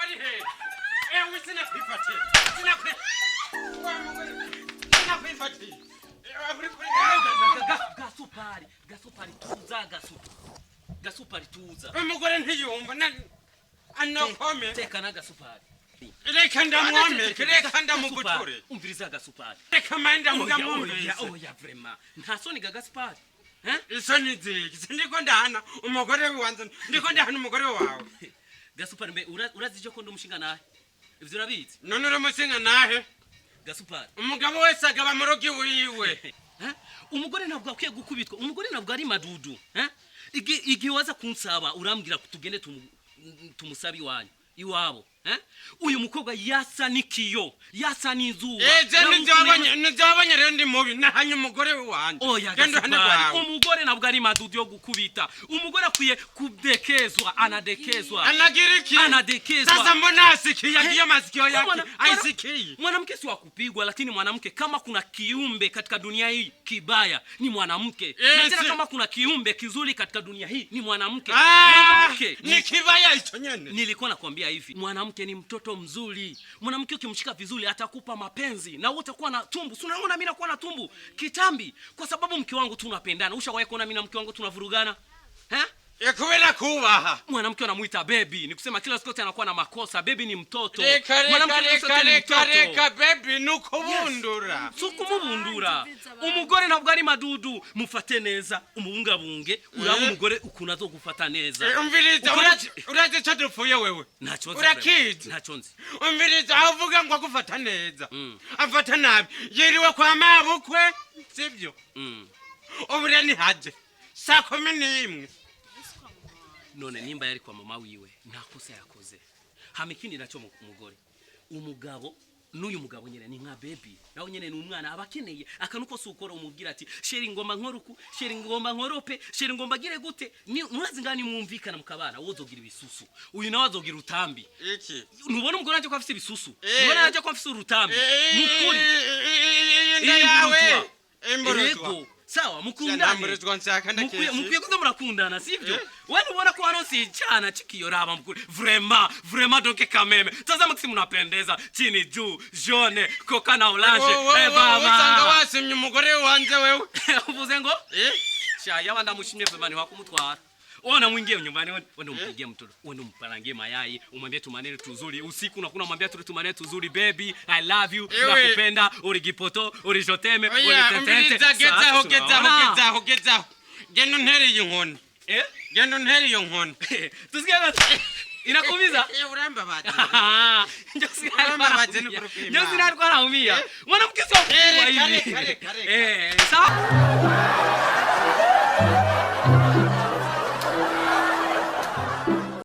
Ari he? Ewe, sinakwifatiye, sinakwi wa mugore, sinakwifatiye. Gasupari, Gasupari, tuza. Gasupa, Gasupari, tuza. Umugore ntiyumva anokome. Tekana, Gasupari. Reka ndamwomeke, reka ndamuguture. Umviriza, Gasupari. Reka manda. Oya, oya. Ndamwumvise. Oya, vraiment, nta soni ga Gasupari, eh? Isoni ziki? Sindiko ndahana umugore wanjye, ndiko ndahana umugore wawe. Gasupari, mbe urazi icyo ko ndi umushinga nahe? Ivyo urabizi? None uri umushinga nahe? Gasupari. Umugabo wese agaba mu rugo iwiwe. Eh? Umugore ntabwo akwiye gukubitwa, umugore ntabwo ari madudu, eh? Igihe waza kunsaba, urambwira tugende tumusabe iwanyu, iwabo, eh? Uyu mukobwa yasa n'ikiyo, yasa n'izuba. Eje nivyo rero ndi mubi, nahanye umugore wanjye. Oya. Genda uhane Gasupari, rwawe. umugore ntabwo ari madudu yo gukubita. Umugore akwiye kudekezwa, anadekezwa. Anagira iki? Anadekezwa. Sasa mbona asikiye agiye masikio yake aisikii? Mwanamke si wa kupigwa, lakini mwanamke, kama kuna kiumbe katika dunia hii kibaya, ni mwanamke. Na tena kama kuna kiumbe kizuri katika dunia hii, ni mwanamke. Ah, Mwanamke ni kibaya ico nyene. Nilikuwa nakwambia hivi, mwanamke ni mtoto mzuri. Mwanamke ukimshika vizuri atakupa mapenzi na wewe utakuwa na tumbu. Si unaona mimi nakuwa na tumbu kitambi kwa sababu mke wangu tunapendana. Ushawahi kuona mimi na mke wangu tunavurugana, eh? Kubera kubaha. Mwanamke anamuita baby, ni kusema kila siku yote anakuwa na makosa. Baby ni mtoto. Reka, reka. Mwanamke Reka. siku zote ni Reka. mtoto. Reka, baby nukubundura. Si ukumubundura. Umugore ntabwo ari madudu. Mufate neza, umubungabunge, uraba umugore ukuntu azogufata neza. Umviriza. Urazi ico dupfuye wewe? Ntacyo nzi. Urakizi? Ntacyo nzi. Umviriza, aho uvuga ngo agufata neza, afata nabi. Yiriwe kwa mabukwe, sibyo? Ubu rero nihaje saa 11. None nimba yari kwa mama wiwe, nta kosa yakoze. Hama ikindi nacyo, umugore, umugabo n'uyu mugabo nyene ni nka baby, nawe nyene ni umwana, aba akeneye akantu kose ukora umubwira ati: "Chéri, ngomba nkoruku, chéri, ngomba nkorope, chéri, ngomba gire gute." Ni murazi ngani mwumvikana mukabana. Wowe uzogira ibisusu, uyu nawe azogira urutambi. Iki? Ntubona umugore wanje ko afise ibisusu? Eh. Ntubona nanje ko afise urutambi mukuri? Inda yawe imburutwa. Yego, sawa, mukundane. Ntamburutwa nshaka. Ndakesi. Mukwiye kuza murakundana, sivyo? Wewe ubona ko hano si chana chikiyo. Raba mkuri, vraiment, vraiment, donc quand même, tazama kisi mnapendeza, chini juu, jaune, coca na orange. Eh, Usanga baba wasimye umugore wanje wewe. Uvuze ngo? Eh? Sha, yaba ndamushimye vraiment, ni wakumutwara. Ona mwingie nyumbani, wende umpigie mtoto, wende umparangie mayai, umwambie tumanene tuzuri usiku, na kuna mwambia tuli tumanene tuzuri: "Baby, I love you." Ewe. Nakupenda, uri gipoto, uri je t'aime, uri Oya. tetete. Umviriza, gezaho. Sasa Gezaho. tunaona. Gezaho, gezaho, genda untere iyo nkoni. Eh. Genda untere iyo nkoni. Tusikie basi. Inakuumiza? Eh, urambabaza. Ndio. Urambabaza n'ukuri kw'Imana. Ndio, sina alikuwa anaumia. Mwanamke sio Eh, kubwa reka, hivi. reka, reka, reka. Eh, sawa.